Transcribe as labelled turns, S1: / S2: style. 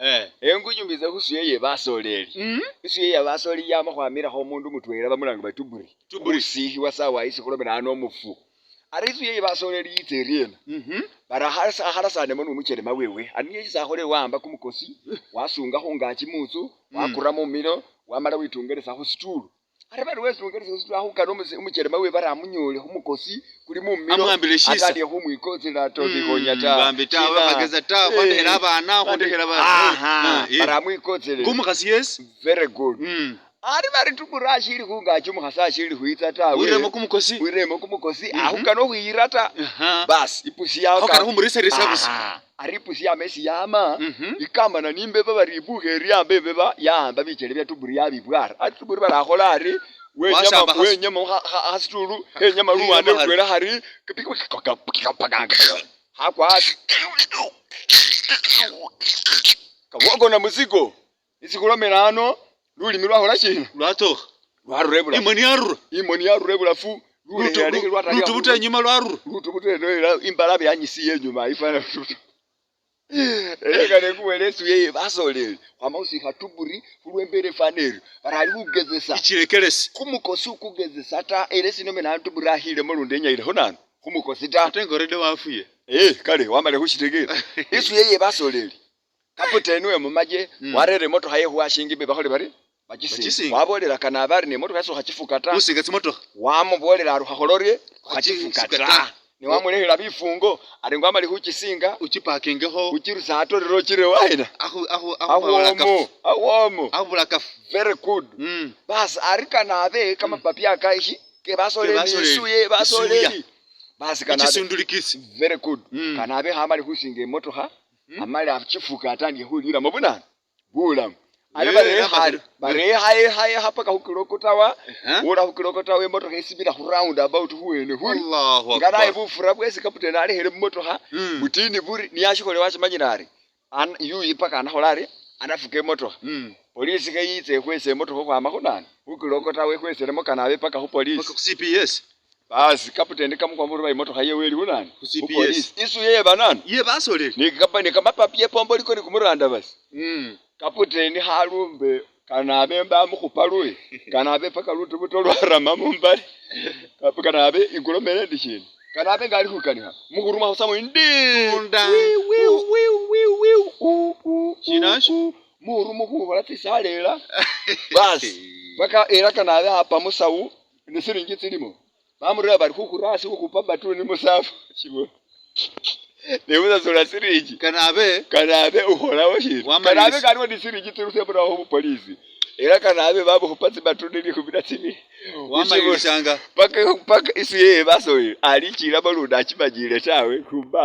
S1: Eh.
S2: Engunyumiza khusuye ye basoleli.
S1: Mm.
S2: Isuye ye basoleli yama khwamilakho umundu mutwela bamulanga bari Tuburi.
S1: Tuburi.
S2: Usikhiwa sawa isi khulomela ano umufu. Ari isuye ye basoleli yitsa eryena.
S1: Mhm.
S2: Bari akhalasanemo ni umuchelema wewe. Ari niye isi akholele wahamba kumukosi, wasunga khungaki mutsu, wakura mumilo, wamala witungelesa khu situlu. Ari bari wesungelesa khu situlu akhukana umuchelema wewe bari amunyole khumukosi kuli mumilo.
S1: Amuwambile shisa.
S2: Atandikhe khumwikotsela ata okhikhonya ta.
S1: Bambi ta
S2: Shina?
S1: bakhageza ta khwandekhela abana khwandekhela ba.
S2: Aha,
S1: Eh.
S2: bari amwikotselele.
S1: Kumukhasi yesi.
S2: Very good.
S1: Mm.
S2: Ari bari Tuburi ashili khungaki umukhasi ashili khwitsa tawe.
S1: Wiremo kumukosi.
S2: Wiremo kumukosi
S1: Mhm.
S2: akhukana khukhwiyira ta.
S1: Aha.
S2: Basi ipusi yawo
S1: Khokana khumurisarisa busa.
S2: Aha. Ari ipusi yama esi yama
S1: Mhm.
S2: ikamana nimbeba bari ibukha eri yamba imbeba yahamba bichele bya Tuburi yabibwara. Ari Tuburi barakhola ari wenyama
S1: Wasamba khasi-
S2: wenyama khasitulu khenyama luwande
S1: Khenyama
S2: lutwela khari khakwa hasi kawokona musiko isi khulomela ano lulimi lwakhola shina
S1: Lwatokha.
S2: lwarura ibulafu
S1: Imoni yarura.
S2: imoni yarura ibulafu
S1: Lutubuta inyuma lwarura.
S2: lutubuta eno imbalabe yanyisiye inyuma ifana lutubuta eleka nekuwele esuye ye basoleli khwama khusikha Tuburi khulwembela efana eryo bari ali khugezesa
S1: Ichirekelesi.
S2: kumukosi ukugezesa ta ela esinomena ano Tuburi akhilemo lundi enyayilekho nanu khumukosi ta
S1: Ate nga already wafwiye.
S2: Eh, kale wamale khushitegeela isuye ye basoleli kaputeni we mumaje warere imotokha ye khuwashinga imbe bakhole bari bachisinga
S1: Bachisinga.
S2: wabolela kanabe ari nemotokha yase ukhachifuka ta
S1: Khusinga tsimotokha.
S2: wamubolela ari ukhakhola orye ukhachifuka
S1: Khachifuka
S2: ta
S1: ta.
S2: newamulekhela bifungo ari ngo amali khuchisinga
S1: Uchipakingekho.
S2: uchirusa atorere ochire waina
S1: Akhu akhu
S2: awomo awomo
S1: Akhubulakafu.
S2: very good
S1: Mm.
S2: basi ari kanabe kamapapi aka ishi kebasoleli
S1: Kebasoleli.
S2: isuye basoleli
S1: Isuya.
S2: basi kanabe
S1: Ichisundulikisi.
S2: very good
S1: Mm.
S2: kanabe khamali khusinga imotokha amale achifuka atandike khulilamo bunanu bulamu ari
S1: Eh,
S2: barekhale
S1: amasiro.
S2: barekhayekha paka khukilokotawa
S1: Eh?
S2: wola khukilokotawa imotokha isimila khu round about khuwene khuri
S1: Allahu
S2: nga naye
S1: akbar.
S2: bufura bwesi kaputeni alekhele mumotokha
S1: Mm.
S2: butini buri niye ashikhole washimanyile ari yuyu paka anakhola ari anafuka imotokha
S1: Mm.
S2: polisi kheyitsa ikhwesa imotokha khukhwama khunani khukilokotawa ikhweselemo kanabe paka
S1: Paka
S2: khupolisi
S1: khu CPS.
S2: basi kaputeni kamukwamurura imotokha yewe ili khunani
S1: Khu CPS.
S2: khupolisi isuye yebanani
S1: Ye basoleli.
S2: ni kamapapi epombo liko nikumuranda basi
S1: Mm.
S2: kaputeni khalumbe kanabe mbamukhupa luyi kanabe paka lutubuto lwarama mumbali kanabe ingulomele ndi shina kanabe nga ali khukanikha mukhuruma khusamu ndi
S1: Unda. Shina sho?
S2: murumu khukhola tsisalela basi paka ela kanabe apa musawu ni silingi tsilimo bamureba bari khukhura asi khukhupa batuni musafu shibona nemusasula silingi
S1: Kanabe.
S2: kanabe ukholawo shina
S1: Wamalilisa.
S2: kanabe kaliwo ni silingi tsiruseburawo khupolisi ela kanabe bamukhupa tsibatuni likhumi na tsibili
S1: Wamalilisanga.
S2: paka paka isuye basoye alichilamo lundi achimanyile tawe kumba.